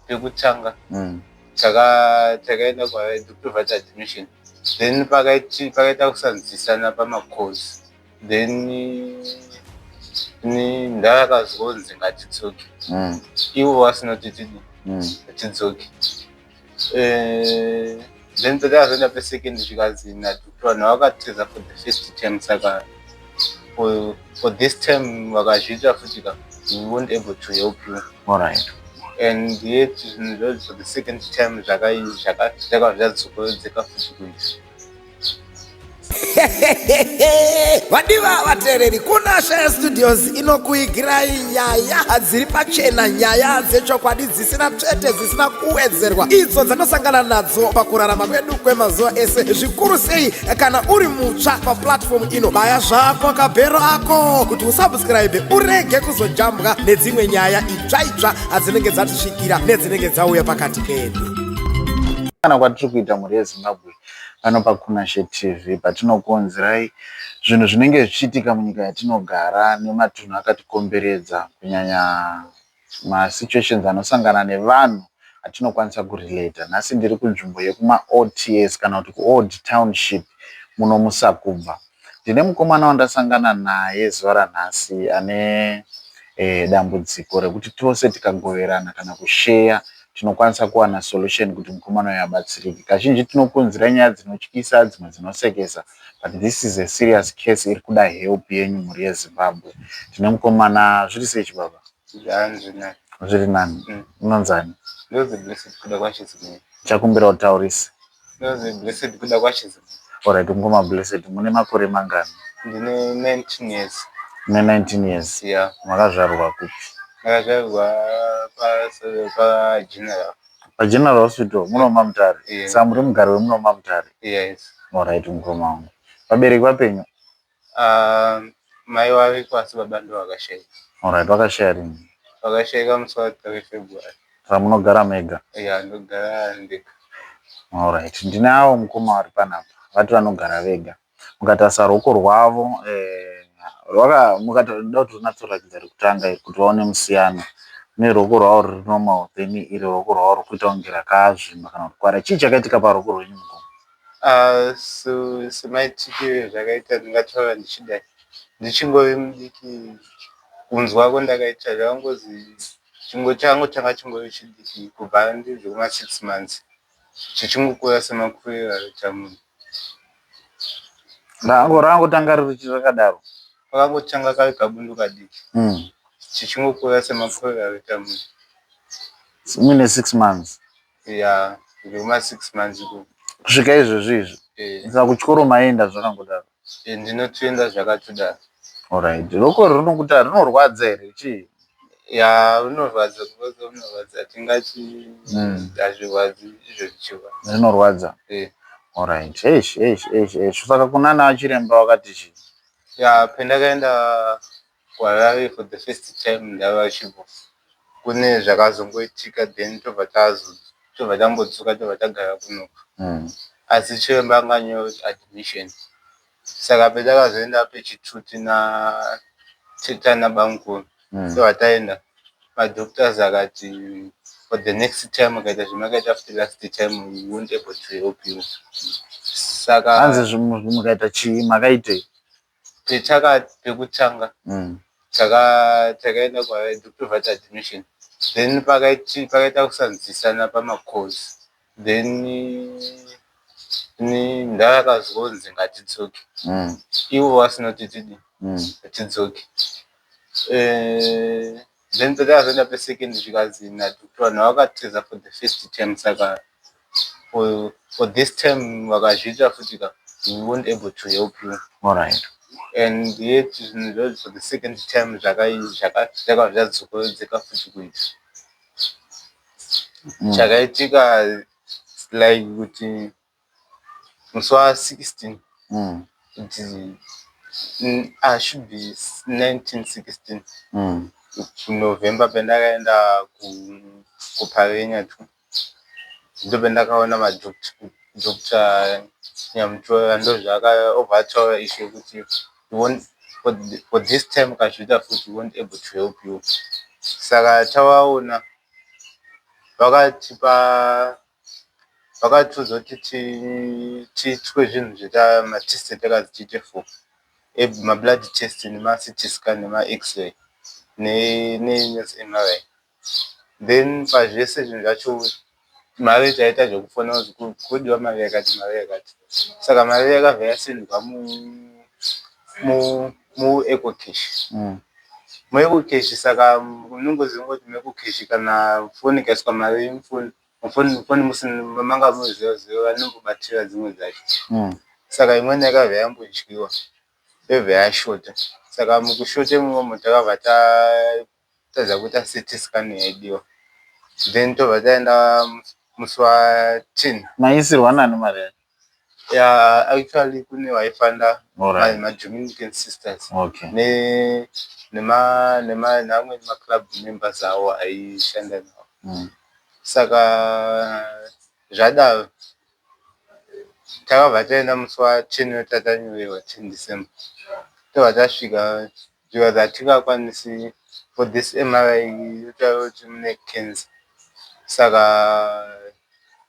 Pekutanga takaenda kwaDr admission, then pakaita kusanzwisana pamacourse, then ndakazonzi ngatidzoke, ivo vasina kuti tidii, tidzoke. Then patakazoenda pesecond, zvikanzi naDr vanhu vakatiza for the first term, saka for this term vakazviita futi ka, we won't able to help you. And yet zvinhu izvozvo for the second time zvakava zvadzokorodzeka futi kuita. Vadiwa vateereri, kuna Shaya Studios inokuigirai nyaya dziri pachena, nyaya dzechokwadi dzisina tsvete, dzisina kuwedzerwa, idzo dzanosangana nadzo pakurarama kwedu kwemazuva ese, zvikuru sei kana uri mutsva paplatform ino. Baya zvako kabhero ako kuti usubscribe, urege kuzojambwa nedzimwe nyaya itsva itsva dzinenge dzatisvikira nedzinenge dzauya pakati pedu. Kana kwatiri kuita, mhuri yeZimbabwe, pano paKunashe TV, patinokuunzirai zvinhu zvinenge zvichiitika munyika yatinogara nematunhu akatikomberedza, kunyanya masituations anosangana nevanhu atinokwanisa kurelata. Nhasi ndiri kunzvimbo yekumaOTS, kana kuti kuOld Township muno muSakubva. Ndine mukomana wandasangana naye zuva ranhasi ane dambudziko rekuti tose tikagoverana kana kusheya tinokwanisa kuwana solution kuti mukomana uyu abatsirike. Kazhinji tinokunzirai nyaya dzinotyisa, dzimwe dzinosekesa, but this is a serious case iri kuda help yenyu, mhuri yeZimbabwe. Tine mukomana. Zviri sei, chibaba? Zvanzi. Zviri nani? Unonzani? Ndozi Blessed Kuda kwaChizimeni. Chakumbira kutaurisa. Ndozi Blessed Kuda kwaChizimeni. Alright, mukoma Blessed, mune makore mangani? Ndine 19 years. Mune 19 years? Yeah. Makazvarwa kupi? Ndakazvarwa paGeneral. PaGeneral Hospital muno maMutare? Yeah. Saka muri mugari wemuno maMutare? Yes. Alright, mukoma wangu, vabereki vapenyu? Mai variko, asi baba ndo vakashayika. Alright, vakashaya rini? Vakashayika musi wa3 February. Saka munogara mega? Yeah, ndogara ndega. Alright, ndine avo mukoma vari panapa, vati vanogara vega. Mukatarisa ruoko rwavo, mukada kuti runatsoratidza rekutanga iri kuti vaone musiyano neruoko rwavo ruri normal, then iri ruoko rwavo ruri kuita kunge rakazvimba kana kuti kwara. Chii chakaitika paruoko rwenyu, mukoma? So semaitikiro zvakaita, ndingataura ndichidai, ndichingove mudiki, kunzwa kwandakaita zvakangozi chingo changu changa chingori chidiki kubva ndiri kuma6 months, chichingokura semakuriro anoita munhu. Rangotanga riri rakadaro? Pakangotanga kari kabundu kadiki, chichingokura semakuriro anoita munhu. Muine 6 months? Ya, zvekuma6 months ikoko. Kusvika izvozvi izvi? Eh. Saka kuchikoro maenda zvakangodaro? Ndinotoenda zvakatodaro. Alright, ruoko rinokuta rinorwadza here, chii? Ya, runorwadza, kurwadza runorwadza, tingati hazvirwadzi izvo zvichirwadza. Rinorwadza? Eh. Alright, eish, eish, eish, eish. Saka kunana chiremba wakati chii? Ya, pendakaenda kuHarare for the first time ndava chipo, kune zvakazongoitika, then tobva tambodzoka, tobva tagara kunoku, asi chiremba anganyora kuti admission. Saka petakazoenda pechituti nateta nabamukuru, tobva taenda, madoctors akati for the next time ukaita zvamakaita futi last time, we won't able to help you. Saka Hanzi mukaita chii? Makaitei? Pekutanga takaenda kwaDr admission, then pakaita kusanzwisana pamacourse, then ndakazonzi ngatidzoke, ivo vasina kuti tidii, tidzoke. Then patakazoenda pesecond, zvikanzi naDr vanhu vakatiza for the first term, saka for this term vakazviita futi ka, we won't able to help you. And yet zvinhu izvozvo for the second time zvakava zvadzokorodzeka futi kuita. Chakaitika, like kuti musi wa16, kuti should be 1916 kuNovember, pandakaenda kuParenya tu, ndopandakaona madoctor Nyamutora, ndozvaakaobva ataura issue yekuti for this time ukazviita futi, we won't able to help you. Saka tavaona. Vakatipa, vakatiudza kuti tiitwe zvinhu zveta matest atakazi tiite four, mablood test, nemaCT scan, nemaX-ray neMRI. Then pazvese zvinhu zvacho mari taita zvekufona kuti kodiwa mari yakati, mari yakati. Saka mari yakabva yasendwa muEcoCash. MuEcoCash, saka munongoziva kuti muEcoCash kana foni ikaiswa mari mufoni, mufoni musina manga muziva vanombobatira dzimwe dzacho. Saka imweni yakabva yambodyiwa, yobva yashota. Saka mukushota imomo takabva tatadza kuita CT scan yaidiwa. Then tobva taenda musi wa10. Maisirwa nani mari yacho? Yeah, actually kune vaifanda, maDominican Sisters neamweni maclub members avo aishanda navo. Saka zvadaro takabva taenda musi wa10 tatanyorerwa, 10 December. Tobva tasvika, zvikanzi hatingakwanisi for this MRI, yotaura kuti mune cancer. Saka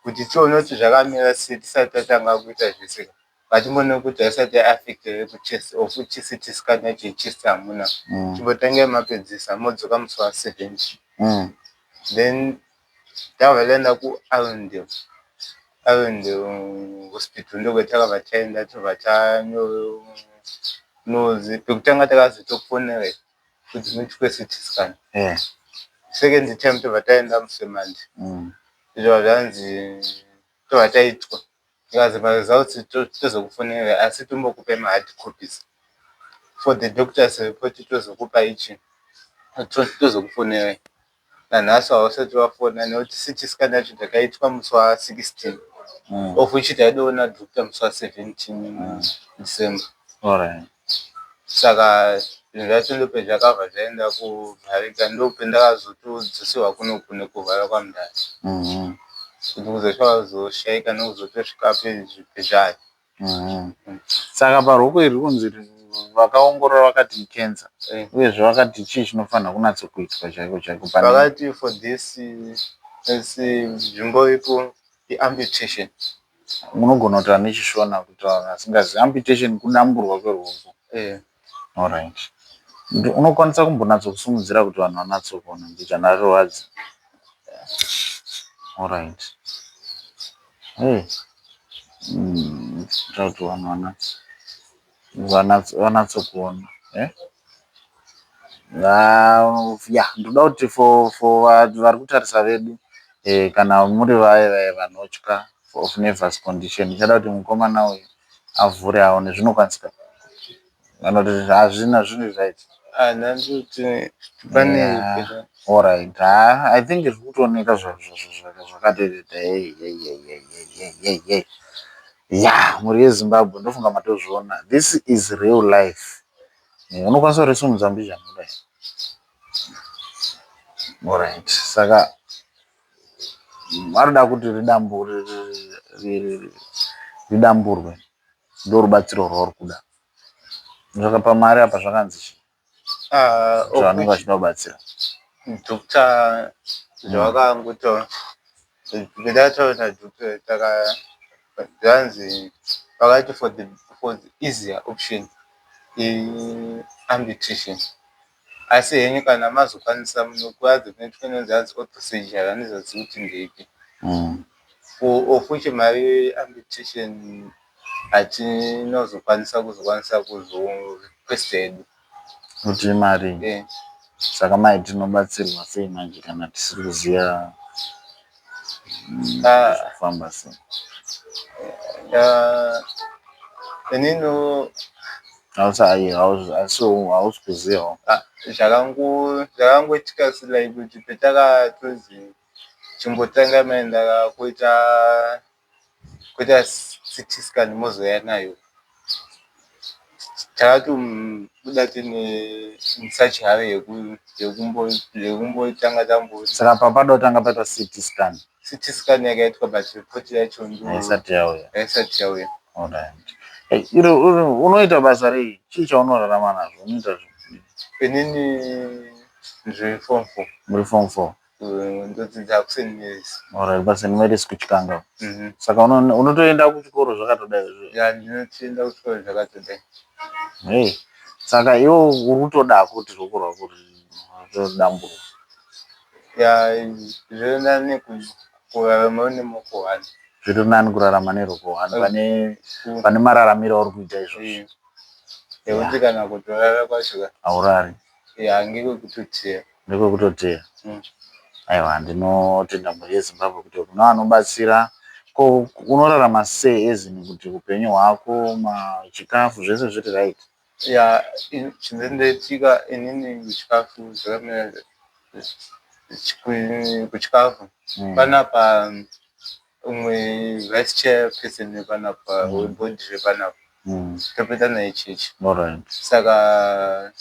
kuti tione kuti zvakamira sei tisati tatanga kuita zvese, ngatimboone kuti haisati yaaffecta here kuchest, of which CT scan yacho yechest hamuna. Chimbotangai mapedzisa, modzoka musi wa7. Then takabva taenda kuArundel, Arundel Hospital, ndokwatakabva taenda. Tobva tanozi pekutanga takazotofonera kuti muitwe CT scan. Second time tobva taenda musi weMonday, zvobva zvanzi tobva taitwa, tikazi maresults tozokufonera, asi tombokupai mahard copies for the doctor's report, tozokupa ichi, tozokufonerai. Nanhasi hausati wafona, nekuti CT scan yacho takaitwa musi wa16, of which taidoona doctor musi wa17 December. Saka zvinhu zvacho ndopezvakabva zvaenda kuvharika, ndopendakazotodzoserwa kunoku nekuvhara kwamudhara, kuti kuzosvika kuzoshaika nekuzotosvika pezvayo. Saka paruoko iri kunzi vakaongorora vakati icancer, uyezve vakati chii chinofanira kunatsokuitwa chaiko chaiko? Vakati for this nzvimbo ipo iamputation. Munogona kutaura nechiShona kuti vanhu vasingazivi. Amputation kudamburwa kweruoko. Alright, unokwanisa kumbonatsokusimudzira kuti vanhu vanatsokuona mbichana rorwadza. Alright, hey, kuti vanhu vanatsokuona, eh? Ya, ndoda kuti for vari kutarisa vedu, kana muri vaya vaya vanotya of nervous condition, ndichada kuti mukomana uyu avhure aone. Zvinokwanisika vanoti hazvina zvinhu right? Handandoti pane. Alright, ha, I think zviri kutooneka zvakatoita. Ya, mhuri yeZimbabwe, ndofunga matozviona. This is real life. Unokwanisa kurisimudza mbijana kudai. Alright, saka varikuda kuti ridamburwe, ndo rubatsiro rwauri kuda. Saka pamari apa zvakanzi chii zvavanenge vachida kubatsira? Doctor zvavakangotaura, ndataura nadoctor, taka zvanzi vakati for the easier option iamputation, asi henyu kana mazokwanisa munokuadza kunoitwa inonzi hanzi orthosurgery, handizozivi kuti ndeipi, of which mari yeamputation hatinozokwanisa kuzokwanisa kuzorequest hedu. Kuti imari. Saka mai tinobatsirwa sei manje kana tisiri kuziva kufamba sei? Inini Asi hausi kuzivawo? Zvakangoitika like kuti petakatozi chimbotanga maenda kuita CT scan, mozouya nayo, takatobuda tine such hurry yekumbotanga tambo. Saka papada kutanga paitwa CT scan? CT scan yakaitwa, but report yacho ndo haisati yauya. Haisati yauya. Alright. Iro unoita basa rei? Chii chaunorarama nazvo? Unoita Inini ndiri form four. Muri form four. Ndodzidza kuSt Mary's. Alright, paSt Mary's kuChikanga. Saka unotoenda kuchikoro zvakatodai izvo? Ya, ndinotoenda kuchikoro zvakatodai. Hey, saka iwo uri kutoda kuti ruoko rwako rutodamburwa? Ya, zviri nani kurarama une maoko one. Zviri nani kurarama neruoko one pane mararamiro auri kuita izvozvi. Nekuti kana kutorara kwacho ka. Haurari. Ya, ngekwekutoteya. Ndekwekutoteya. Aiwa, ndinotenda mhuri yeZimbabwe kuti kune vanobatsira. Ko unorarama sei ezini kuti upenyu hwako, chikafu zvese zviri right? Ya, chinondoitika inini kuchikafu zvakamira kuchikafu panapa umwe vice chairperson wepanapa weboard repanapa topeta naye chechi. Saka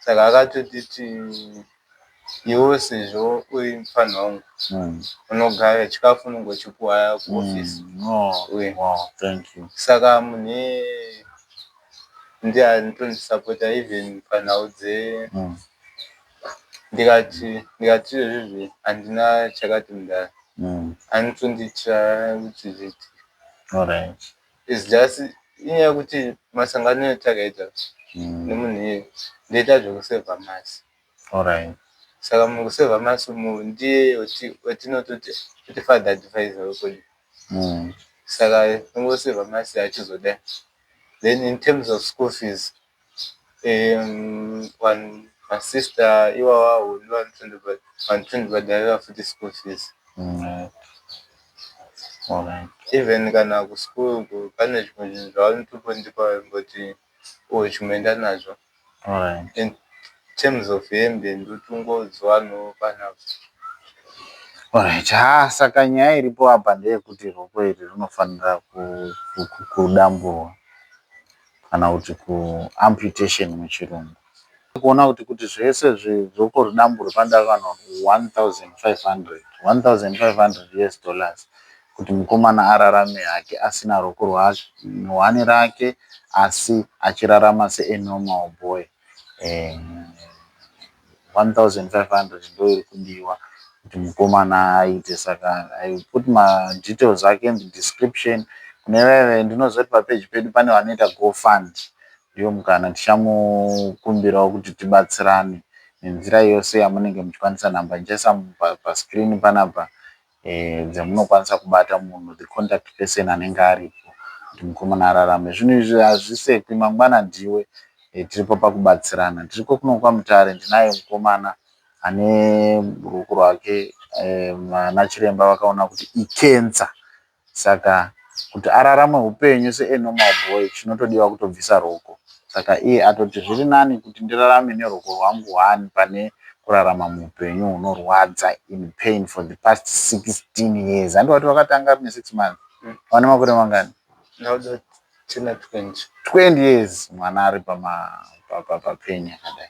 akatotiti iwe sezvo uri mufanha wangu unogara chikafu unenge uchipuwa kuofisi. Oh, wow, thank you. Saka munhu iyeye ndiye anotondisapota even panhau dze ndikati izvozvizvi handina chakati mudhara, anotondiitira kuti zviitike. It's just inyaya yekuti masangano atakaita nemunhu iyeye ndoita zvekusevha masi. Saka mukusevha masi umu ndiye watinototi kuti father advisor wekwedu. Saka tongosevha masi achizodai. Then in terms of school fees, masister iwawawo ndivo vanotondibhadharira futi school fees. Even kana kuschool uko pane zvimwe zvinhu zvavanotombondipa kuti chimboenda nazvo. In terms of hembe ndotongodziwanawo panapa. Alright, ha, saka nyaya iripo apa ndeyekuti ruoko iri rinofanira kudamburwa kana kuti kuamputation muchirungu. Kuona kuti zvese zveruoko rudamburwe panoda vanhu 1500 1500 US dollars kuti mukomana ararame hake asina ruoko rwani rake asi achirarama seanormal boy. 1500 ndo iri kudiwa kuti mukomana aite. Saka I put madetails ake in the description. Kune vaya ndinoziva kuti papeji pedu pane vanoita GoFund, ndiyo mukana tichamukumbirawo kuti tibatsirane nenzira yose yamunenge muchikwanisa. Nhamba ndichaisa pascreen panapa dzemunokwanisa kubata munhu, the contact person anenge aripo kuti mukomana ararame. Zvinhu izvi hazvisekwi, mangwana ndiwe. Tiripo pakubatsirana. Tiriko kuno kwaMutare, ndinaye mukomana ane ruoko rwake vana chiremba vakaona kuti ikensa, saka kuti ararame upenyu seanormal boy chinotodiwa kutobvisa ruoko. Saka iye atoti zviri nani kuti ndirarame neruoko rwangu one pane kurarama muupenyu hunorwadza, in pain for the past 16 years. Handi wati wakatanga ne6 months? Wane makore mangani? Ndauda tena 20. 20 years mwana ari papain yakadai.